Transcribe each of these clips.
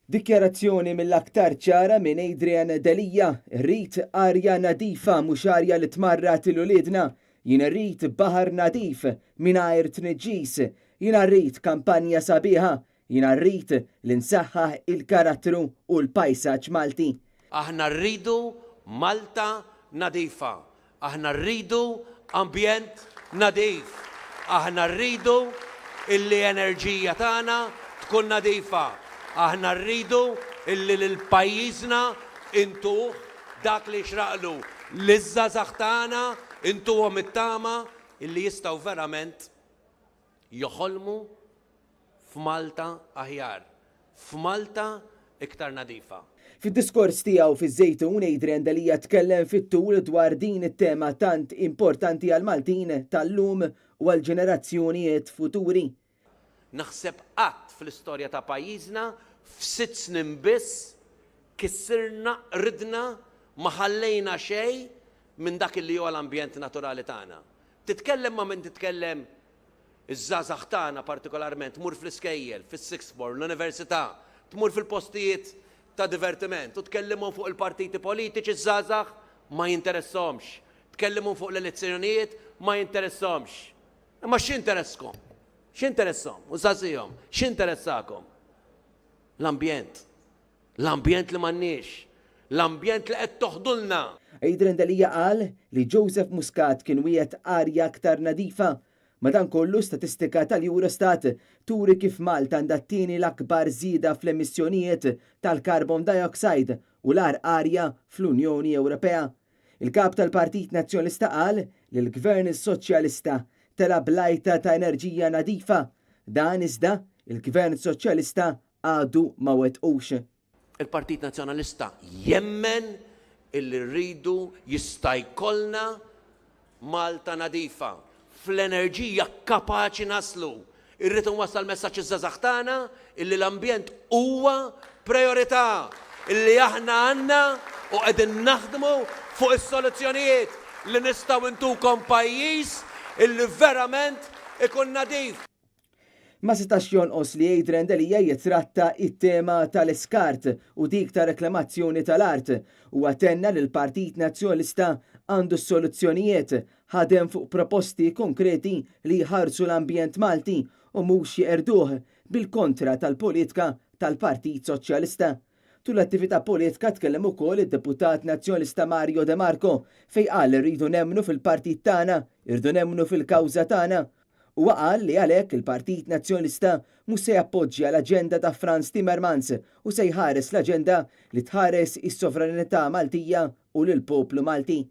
Dikjarazzjoni mill-aktar ċara minn Adrian Delia, Irrid arja nadifa mhux arja li tmarrad 'il uliedna. Jien irrid baħar nadif mingħajr tniġġis. Jiena rrid kampanja sabiħa. Jiena rrid li nsaħħaħ il-karattru u l-pajsaġġ Malti. Aħna rridu Malta nadifa. Aħna rridu ambjent nadif. Aħna rridu illi enerġija tagħna tkun nadifa. Aħna rridu illi lil pajjiżna intuh dak li jixraqlu. Liż-żgħażagħ tagħna intuhom it-tama illi jistgħu verament joħolmu f'Malta aħjar, f'Malta iktar nadifa. Fid-diskors tiegħu fiż-Żejtun, Adrian Delia tkellem fit-tul dwar din it-tema tant importanti għall-Maltin tal-lum u għall-ġenerazzjonijiet futuri. Naħseb qatt fl-istorja ta' pajjiżna f'sitt snin biss kissirna, qridna, ma ħallejna xejn minn dak li huwa l-ambjent naturali tagħna. Titkellem ma' min titkellem Iż-żgħażagħ tagħna partikolarment tmur fl-iskejjel, fis-sixth form, l-università, tmur fil-postijiet ta' divertiment u tkellimhom fuq il-partiti politiċi ż-żgħażagħ ma jinteressahomx. Tkellimhom fuq l-elezzjonijiet ma jinteressahomx. Imma x'jinteresskom? X'jinteressahom? U saqsihom, x'interessakom? L-ambjent. L-ambjent li m'għandniex. L-ambjent li qed toħdulna. Adrian Delia qal li Joseph Muscat kien wiegħed arja aktar nadifa. Madankollu, statistika tal-Eurostat turi kif Malta għandha t-tieni l-akbar żieda fl-emissjonijiet tal-carbon dioxide u l-agħar arja fl-Unjoni Ewropea. Il-Kap tal-Partit Nazzjonalista qal li l-Gvern Soċjalista tela' bl-għajta ta' enerġija nadifa. Dan iżda, il-Gvern Soċjalista għadu ma wettqux. Il-Partit Nazzjonalista jemmen illi rridu jista' jkollna Malta nadifa. Fl-enerġija kapaċi naslu. Irrid inwassal messaġġ iż-żgħażagħ tagħna illi l-ambjent huwa prijorità, illi aħna għandna u qegħdin naħdmu fuq is-soluzzjonijiet li nistgħu ntukom pajjiż illi verament ikun nadif. Ma setax jonqos li Adrian Delia jitratta it-tema tal-iskart u dik ta' reklamazzjoni tal-art. Huwa tenna li l-Partit Nazzjonalista għandu s-soluzzjonijiet, ħadem fuq proposti konkreti li jħarsu l-ambjent Malti u mhux jeqirduh, bil-kontra tal-politika tal-Partit Soċjalista. Tul l-attività politika tkellem ukoll id-Deputat Nazzjonalista Mario De Marco fejn qal li rridu nemmnu fil-partit tagħna, irridu nemmnu fil-kawża tagħna. Huwa qal li għalhekk il-Partit Nazzjonalista mhux se jappoġġja l-aġenda ta' Frans Timmermans u se jħares l-aġenda li tħares is-sovranità Maltija u lill-poplu Malti.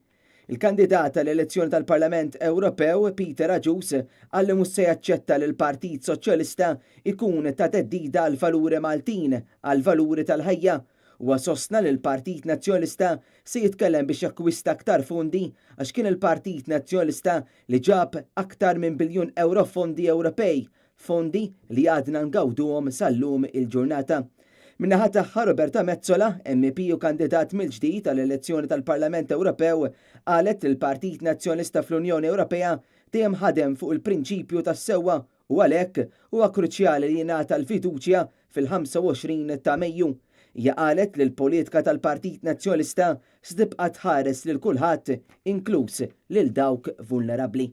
Il-kandidat għall-elezzjoni tal-Parlament Ewropew, Peter Agius, qal li mhux se jaċċetta li l-Partit Soċjalista jkun ta' theddida għall-valuri Maltin, għall-valuri tal-ħajja. Huwa sostna li l-Partit Nazzjonalista se jitkellem biex jakkwista aktar fondi għax kien il-Partit Nazzjonalista li ġab aktar minn biljun ewro fondi Ewropej, fondi li għadna ngawduhom sal-lum il-ġurnata. Min-naħa tagħha Roberta Metsola, MEP u kandidat mill-ġdid għall-elezzjoni tal-Parlament Ewropew, qalet li l-Partit Nazzjonalista fl-Unjoni Ewropea dejjem ħadem fuq il-prinċipju tas-sewwa u għalhekk huwa kruċjali li jingħata l-fiduċja fil-25 ta' Mejju. Hija qalet li l-politika tal-Partit Nazzjonalista se tibqa' tħares lil kulħadd, inkluż lil dawk vulnerabbli.